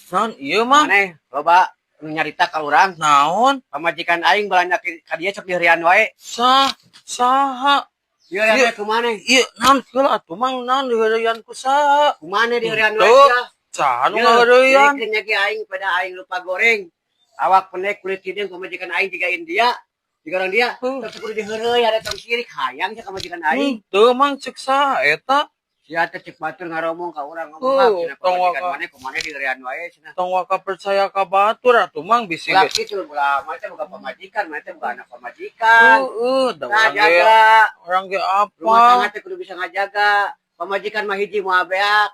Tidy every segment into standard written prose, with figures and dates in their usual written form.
Naon ieu mah? Maneh loba nu nyarita ka urang. Naon? Pamajikan aing balanja ka dieu sok diheurean wae. Saha? Diheurean Ieu. Wae ku maneh. Ieu naon heula atuh, Mang? Naon diheurean ku saha? Ku maneh diheurean wae Henteu. sia. Saha nu ngaheurean? Jadi nyagi aing pada aing lupa goreng. Awak pendek, kulit hideung, pamajikan aing jiga India. Jiga orang dia. Terus kudu diheureuy ada tong sirik hayang sia pamajikan aing. Henteu, Mang, cek saha eta? Sia teh cek batur ngaromong ka urang ngomong Oh, ah cenah tong pamajikan waka. Maneh ku maneh diheurean wae cenah. Tong waka percaya ka batur atuh, Mang, bisi Ulah ge. kitu ulah, maneh teh boga pamajikan, maneh teh boga anak pamajikan. Heeh, da Nah, urang ge jaga. Urang ge apa? Rumah tangga teh kudu bisa ngajaga. Pamajikan mah hiji moal beak.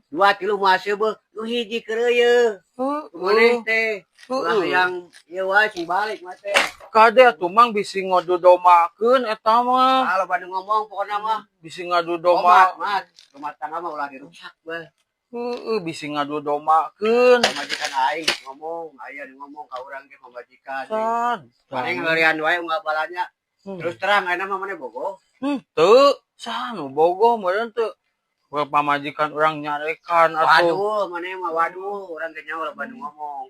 Dua tilu moal seubeuh, nu hiji keureuyeun. Maneh teh ulah hayang ieu wae, sing balik mah teh. Kade atuh, Mang, bisi ngadu dombakeun eta mah. Ah, loba nu ngomong pokona mah. Bisi ngadu Omat, domba. Mat. Rumah tangga mah ulah dirusak beuh. Heeh, bisi ngadu dombakeun. Pamajikan aing ngomong, aya nu ngomong ka urang ge pamajikan. Sad. Maneh ngeurean wae unggal balanya. Terus terang ayeuna mah maneh bogoh? Henteu, saha nu bogoh meureun teu? We pamajikan urang nyarekan atuh. Waduh, maneh mah waduh, urang teh nyaho loba nu ngomong.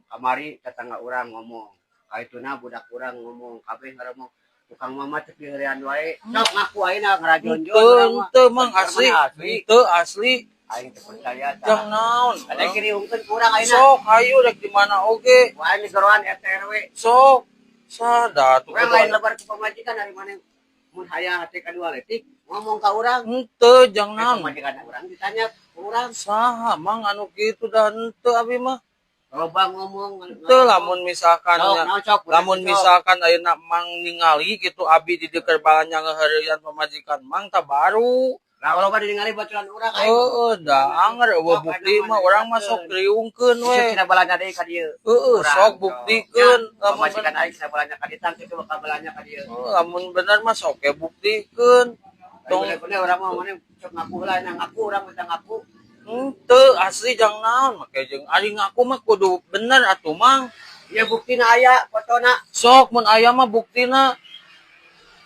Kamari tetangga urang ngomong. Kaituna budak urang ngomong, kabeh ngaromong. Tukang mama teh diheurean wae. Sok ngaku ayeuna ngarajonjon Henteu, urang mah. henteu, Mang, Bener asli. maneh asli. Henteu asli. Aing teu percaya tah. Jang naon? Ada kiriungkeun ku urang ayeuna. Sok hayu rek di mana oge. Wah, ini geroan RT RW. Sok. Sada atuh. Urang lain lebar ku pamajikan ari maneh mun hayang hate kadua letik ngomong ka urang. Henteu jang Eh, naon? pamajikan urang ditanya ku urang. Saha, Mang, anu kitu? Dah henteu abi mah. Loba ngomong. Henteu, lamun misalkan Sok, nya, naon sok, lamun sok. Misalkan ayeuna Mang ningali gitu abi di dieu keur balanja ngaheureyan pamajikan Mang tah baru. Lah, loba diningali baturan urang aing. Heeh, da anger euweuh bukti mah urang mah sok riungkeun we. Cenah balanja deui ka dieu. Heeh, sok buktikeun. Lamun pamajikan aing cenah balanja ka dieu, tang kitu bakal balanja ka dieu. Heeh, lamun bener mah sok ge buktikeun. Tong bener urang mah maneh sok ngaku heula, ngaku urang minta ngaku. Henteu asli jang naon make jeung ari ngaku mah kudu bener atuh, Mang. Ya buktina aya fotona. Sok mun aya mah buktina.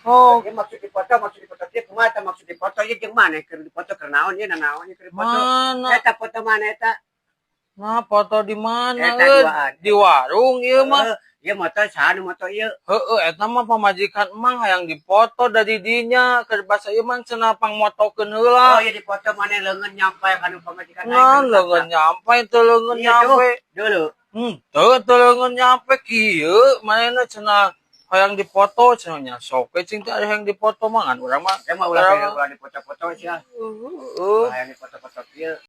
Oh, Ya maksud dipoto kieu kumaha tah maksud dipoto ieu jeung maneh keur dipoto keur naon ieu, naon ieu keur dipoto? Mana? Eta foto mana eta? Nah, foto di mana? Eta euy? duaan. Di warung ieu mah. Heuh, ieu moto saha nu moto ieu? Heeh, eta mah pamajikan Emang hayang dipoto dari dinya keur basa ieu mah cenah pangmotokeun Oh, heula. ieu dipoto maneh leungeun nyampe ka nu pamajikan aing. Nah, leungeun nyampe teu leungeun Iya, tuh. nyampe. Dulu. Henteu, teu leungeun nyampe kieu manehna cenah hayang dipoto cenah nya sok we cing teh ari hayang dipoto mah ngan urang mah. Saya mah ulah Urang mah ulah dipoto-foto sia. Heeh. Hayang dipoto-foto kieu.